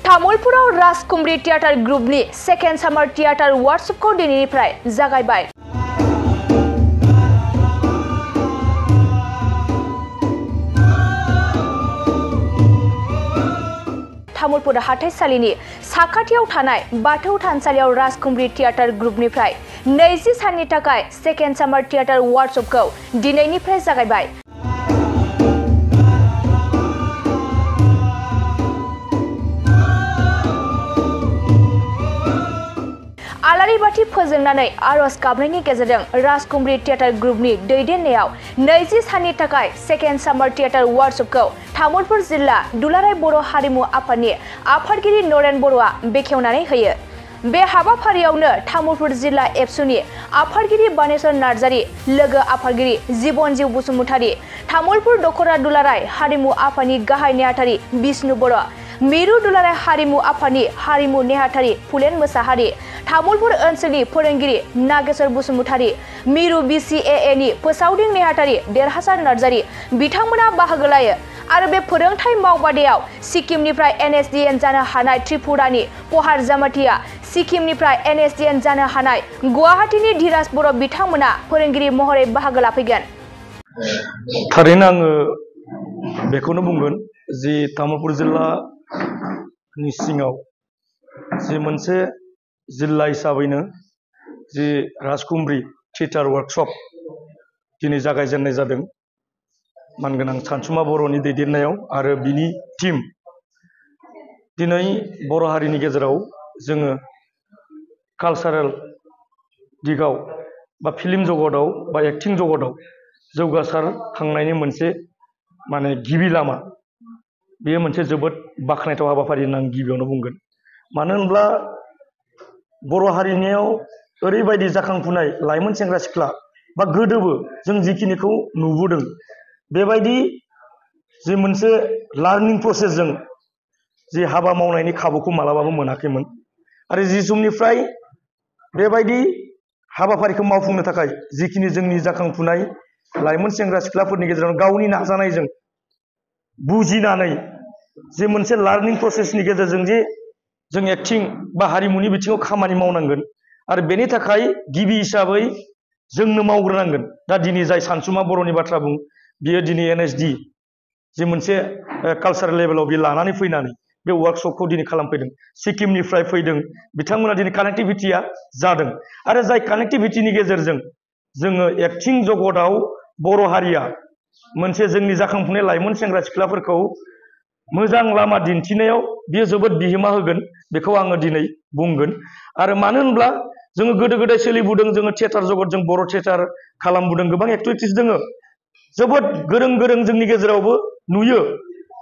तामुलपुराव राजकुमारी theatre ग्रुपनि second सामार theatre वर्कशपखौ दिनैनिफ्राय जागायबाय। तामुलपुर हाथाइसालिनि साखाथियाव थानाय बाथौ थानसालियाव राजकुमारी थियेटार ग्रुपनिफ्राय 20 साननि थाखाय सेकेन्ड सामार थियेटार वर्कशपखौ दिनैनिफ्राय जागायबाय। आलारि बाथि फोजोंनानै आरज गाबनायनि गेजेरजों राजकुमारी थियेटार ग्रुपनि दैदेननायाव 20 साननि थाखाय सेकेन्ड सामार थियेटार वर्कशपखौ तामुलपुर जिल्ला दुलाराय बर' हारिमु आफादनि आफादगिरि नरेन बर'आ बेखेवनानै होयो। बे हाबाफारियावनो तामुलपुर जिल्ला एबसुनि आफादगिरि बानेश्वर नार्जारि, लोगो आफादगिरि जिबनजिउ बसुमतारि, तामुलपुर दखरा दुलाराय हारिमु आफादनि गाहाय नेहाथारि बिष्णु बर', मिरु दुलाराय हारिमु आफादनि हारिमु नेहाथारि फुलेन मोसाहारि, तामुलपुर ओनसोलनि फोरोंगिरि नागेश्वर बसुमतारि, मिरु BCAA नि फोसावदिं नेहाथारि देरहासार नार्जारि बिथांमोना बाहागो लायो आरो बे फोरोंथाय मावबादायाव सिक्किमनिफ्राय NSDN जानो हानाय त्रिपुरानि पहार जामाथिया, सिक्किमनिफ्राय NSDN जानो हानाय गुवाहाटीनि धीराज बर' बिथांमोना फोरोंगिरि महरै बाहागो लाफैगोन। थारैनो आङो बेखौनो बुंगोन जि तामुलपुर जिल्लानि सिङाव जि मोनसे जिल्ला हिसाबैनो जि राजकुमारी थियेटार वर्कशप दिनै जागायजेननाय जादों मानगोनां सानसुमा बर'नि दैदेननायाव आरो बिनि टीम। दिनै बर' हारिनि गेजेराव जोङो कालचारेल दिगाव बा फिल्म जगताव बा एक्टिं जगताव जौगासारखांनायनि मोनसे गिबि लामा, बेयो मोनसे जोबोद बाख्नायथाव हाबाफारि होनना आं गिबियावनो बुंगोन। मानो होनब्ला बर' हारिनियाव ओरैबायदि जाखांफुनाय लाइमोन सेंग्रा सिख्ला बा गोदोबो जों जिखिनिखौ नुबोदों बेबायदि जि मोनसे लार्निं प्रसेसजों जि हाबा मावनायनि खाबुखौ मालाबाबो मोनाखैमोन आरो जि समनिफ्राय बेबायदि हाबाफारिखौ मावफुंनो थाखाय जिखिनि जोंनि जाखांफुनाय लाइमोन सेंग्रा सिख्लाफोरनि गेजेराव गावनि नाजानायजों बुजिनानै जे मोनसे लार्निं प्रसेसनि गेजेरजों जे जों एक्टिं बा हारिमुनि बिथिङाव खामानि मावनांगोन आरो बेनि थाखाय गिबि हिसाबै जोंनो मावग्रोनांगोन। दा दिनै जाय सानसुमा बर'नि बाथ्रा बुं, बियो दिनै NSD जे मोनसे कालचारेल लेभेलाव बे लानानै फैनानै बे वर्कशपखौ दिनै खालामफैदों। सिक्किमनिफ्राय फैदों बिथांमोना, दिनै कानेक्टिभिटिया जादों आरो जाय कानेक्टिभिटिनि गेजेरजों जोङो एक्टिं जगताव बर' हारिया मोनसे जोंनि जाखांफुनाय लाइमोन सेंग्रा सिख्लाफोरखौ मोजां लामा दिन्थिनायाव बियो जोबोद बिहोमा होगोन, बेखौ आङो दिनै बुंगोन। आरो मानो होनब्ला जोङो गोदो गोदाय सोलिबोदों, जोङो थियेटार जगत, जों बर' थियेटार खालामबोदों, गोबां एक्टिभिटिस दोङो, जोबोद गोरों गोरों जोंनि गेजेरावबो नुयो,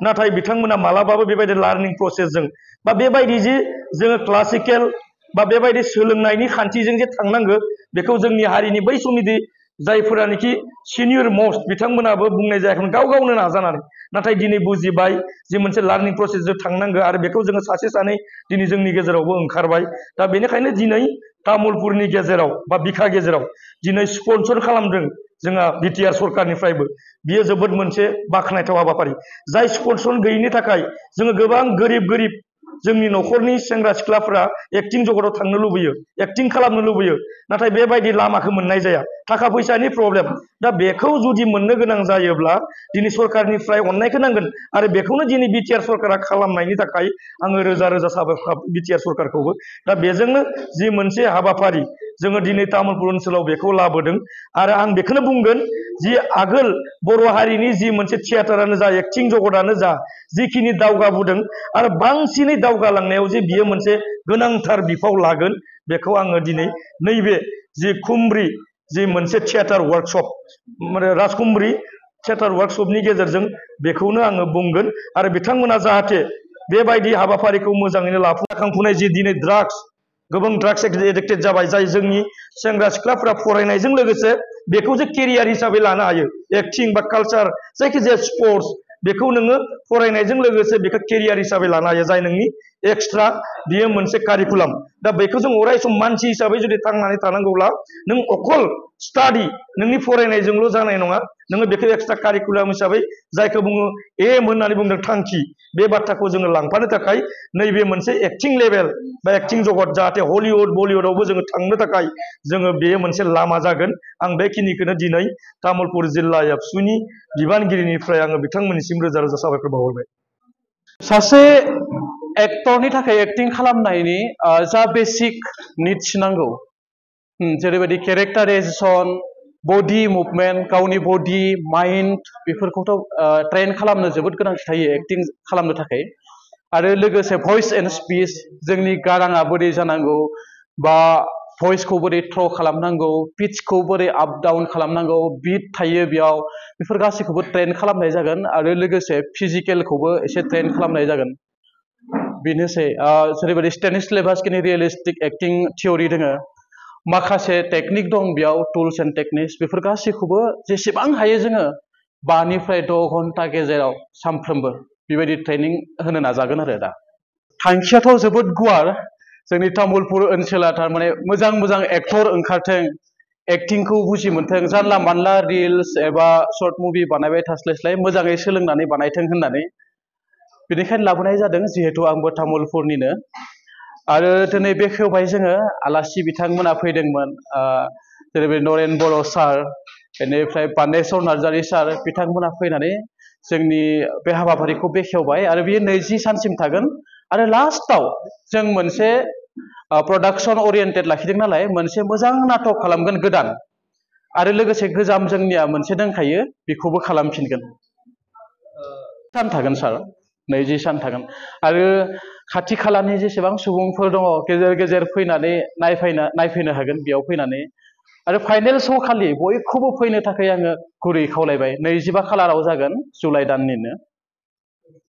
नाथाय बिथांमोना मालाबाबो बेबायदि लार्निं प्रसेसजों बा बेबायदि जे जोङो क्लासिकेल बा बेबायदि सोलोंनायनि खान्थिजों जे थांनांगो, बेखौ जोंनि हारिनि बै समनि जायफोरानोखि सिनियर मस्ट बिथांमोनाबो बुंनाय जायाखैमोन गाव गावनो नाजानानै। नाथाय दिनै बुजिबाय जे मोनसे लार्निं प्रसेसजों थांनांगौ आरो बेखौ जोङो सासे सानै दिनै जोंनि गेजेरावबो ओंखारबाय। दा बेनिखायनो दिनै तामुलपुरनि गेजेराव बा बिखा गेजेराव दिनै स्पन्सर खालामदों जोंहा BTR सरकारनिफ्रायबो, बियो जोबोद मोनसे बाख्नायथाव हाबाफारि। जाय स्पन्सर गैयिनि थाखाय जोङो गोबां गोरिब जोंनि न'खरनि सेंग्रा सिख्लाफोरा एक्टिं जगताव थांनो लुबैयो, एक्टिं खालामनो लुबैयो, नाथाय बेबायदि लामाखौ मोननाय जाया, थाखा फैसानि प्रब्लेम। दा बेखौ जुदि मोननो गोनां जायोब्ला दिनै सरकारनिफ्राय अननायखौ नांगोन आरो बेखौनो दिनै BTR सरकारा खालामनायनि थाखाय आङो रोजा रोजा साबायखर BTR सरकारखौबो। दा बेजोंनो जि मोनसे हाबाफारि जोङो दिनै तामुलपुर ओनसोलाव बेखौ लाबोदों आरो आं बेखौनो बुंगोन जि आगोल बर' हारिनि जि मोनसे थियेटारानो जा, एक्टिं जगतानो जा, जिखिनि दावगाबोदों आरो बांसिनै दावगालांनायाव जे बियो मोनसे गोनांथार बिफाव लागोन, बेखौ आङो दिनै नैबे जि खुमब्रि जि मोनसे थियेटार वर्कशप, राजकुमारी थियेटार वर्कशपनि गेजेरजों बेखौनो आङो बुंगोन। आरो बिथांमोना जाहाथे बेबायदि हाबाफारिखौ मोजाङैनो लाफुंनाय जि दिनै गोबां ड्राग्स एडिक्टेड जाबाय, जाय जोंनि सेंग्रा सिख्लाफोरा फरायनायजों लोगोसे बेखौ जे केरियार हिसाबै लानो हायो, एक्टिं बा कालचार जायखिजाया स्पर्ट्स, बेखौ नोङो फरायनायजों लोगोसे बेखौ केरियार हिसाबै लानो हायो, जाय नोंनि एक्सट्रा बियो मोनसे कारिकुलाम दा बेखौ जों अराय सम मानसि हिसाबै जुदि थांनानै थानांगौब्ला नों अकल स्टाडि नोंनि फरायनायजोंल' जानाय नङा नोङो बेखौ एक्सट्रा कारिकुलाम हिसाबै जायखौ बुङो एम होननानै बुंदों थांखि बे बाथ्राखौ जोङो लांफानो थाखाय नैबे मोनसे एक्टिं लेभेल बा एक्टिं जगत जाहाथे हलिउड बलिउडआवबो जोङो थांनो थाखाय जोङो बेयो मोनसे लामा जागोन आं बेखिनिखौनो दिनै तामुलपुर जिल्ला एबसुनि बिबानगिरिनिफ्राय आङो बिथांमोननिसिम रोजा रोजा साबायखर बावहरबाय सासे एक्टरनि थाखाय एक्टिं खालामनायनि जा बेसिक निड्स नांगौ जेरैबायदि केरेक्टाराइजेसन बडि मुभमेन्ट गावनि बडि माइन्ड बेफोरखौथ' ट्रेन खालामनो जोबोद गोनांथि थायो एक्टिं खालामनो थाखाय आरो लोगोसे भइस एन्ड स्पिच जोंनि गाराङा बोरै जानांगौ बा भइसखौ बोरै थ्र' खालामनांगौ पिचखौ बोरै आप डाउन खालामनांगौ बिट थायो बेयाव बेफोर गासैखौबो ट्रेन खालामनाय जागोन आरो लोगोसे फिजिकेलखौबो एसे ट्रेन खालामनाय जागोन बेनोसै जेरैबायदि स्टेनिस्लावस्किनि रियेलिस्टिक एक्टिं थियरि दोङो माखासे टेकनिक दं बेयाव टुल्स एन्ड टेकनिक्स बेफोर गासैखौबो जेसेबां हायो जोङो 5 निफ्राय 6 घन्टा गेजेराव सानफ्रोमबो बेबायदि ट्रेनिं होनो नाजागोन आरो दा थांखियाथ' जोबोद गुवार जोंनि तामुलपुर ओनसोला थारमाने मोजां मोजां एक्टर ओंखारथों एक्टिंखौ बुजि मोनथों जानला मानला रिल्स एबा शर्ट मुभि बानायबाय थास्लायस्लाय मोजाङै सोलोंनानै बानायथों होननानै बेनिखायनो लाबोनाय जादों जिहेतु आंबो तामुलपुरनिनो आरो दिनै बेखेवबाय जोङो आलासि बिथांमोना फैदोंमोन जेरैबायदि नरेन बर' सार बेनिफ्राय बानेस्वर नार्जारि सार बिथांमोना फैनानै जोंनि बे हाबाफारिखौ बेखेवबाय आरो बेयो 20 सानसिम थागोन आरो लास्टआव जों मोनसे प्रडाक्सन ओरिएन्टेड लाखिदों नालाय मोनसे मोजां नाटक खालामगोन गोदान आरो लोगोसे गोजाम जोंनिया मोनसे दंखायो बेखौबो खालामफिनगोन सान थागोन सार 20 सान थागोन आरो खाथि खालानि जेसेबां सुबुंफोर दङ गेजेर गेजेर फैनानै नायफैनो हागोन बेयाव फैनानै आरो फाइनेल श' खालि बयखौबो फैनो थाखाय आङो गुरै खावलायबाय 25 खालाराव जागोन जुलाइ दाननिनो